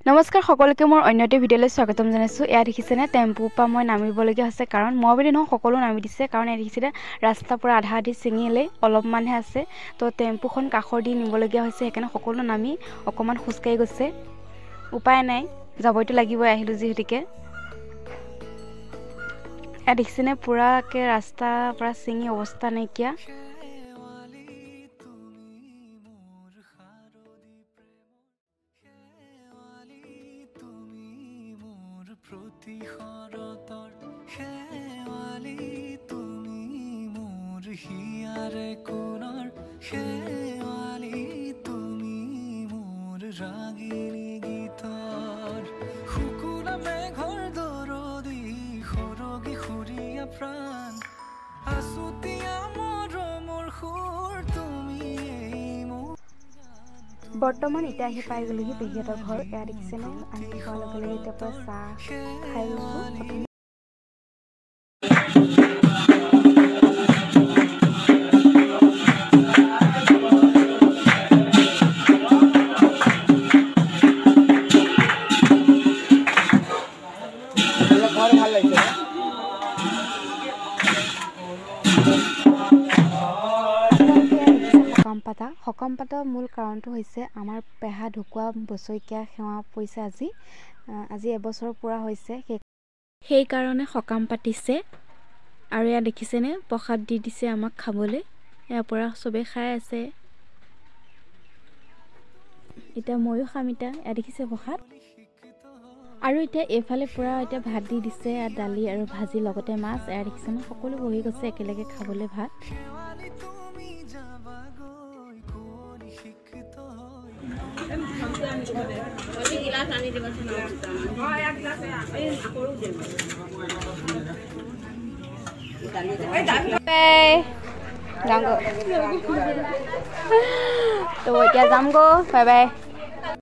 নমস্কাৰ সকলোকে মোৰ অন্য এটি ভিডিঅ'লৈ স্বাগতম জনাইছোঁ। এয়া দেখিছেনে টেম্পুৰ পৰা মই নামিবলগীয়া হৈছে, কাৰণ মই বুলি নহয় সকলো নামি দিছে। কাৰণ এয়া দেখিছেনে ৰাস্তাৰ পৰা আধা আধি ছিঙিলে অলপমানহে আছে, তো টেম্পুখন কাষৰ দি নিবলগীয়া হৈছে। সেইকাৰণে সকলো নামি অকণমান খোজকাঢ়ি গৈছে, উপায় নাই, যাবইতো লাগিবই আহিলোঁ যিহেতুকে। এয়া দেখিছেনে পূৰাকৈ ৰাস্তাৰ পৰা ছিঙি অৱস্থা নাইকিয়া। বৰ্তমান এতিয়া আহি পাই গ'লোহি পেহীহঁতৰ ঘৰ। এয়া দেখিছেনে আহি পোৱাৰ লগে লগে এতিয়া পৰা চাহ খাই গৈছোঁ। সকাম পাতা মূল কাৰণটো হৈছে আমাৰ পেহা ঢুকুৱা বছৰেকীয়া সেৱা পৰিছে আজি, আজি এবছৰ পূৰা হৈছে, সেইকাৰণে সকাম পাতিছে। আৰু এয়া দেখিছেনে প্ৰসাদ দি দিছে আমাক খাবলৈ, ইয়াৰ পৰা চবেই খাই আছে। এতিয়া ময়ো খাম এতিয়া। এয়া দেখিছে প্ৰসাদ। আৰু এতিয়া এইফালে পূৰা এতিয়া ভাত দি দিছে, দালি আৰু ভাজি লগতে মাছ। এয়া দেখিছেনে সকলো বহি গৈছে একেলগে খাবলৈ ভাত। তো এতিয়া যামগৈ, বাই বাই।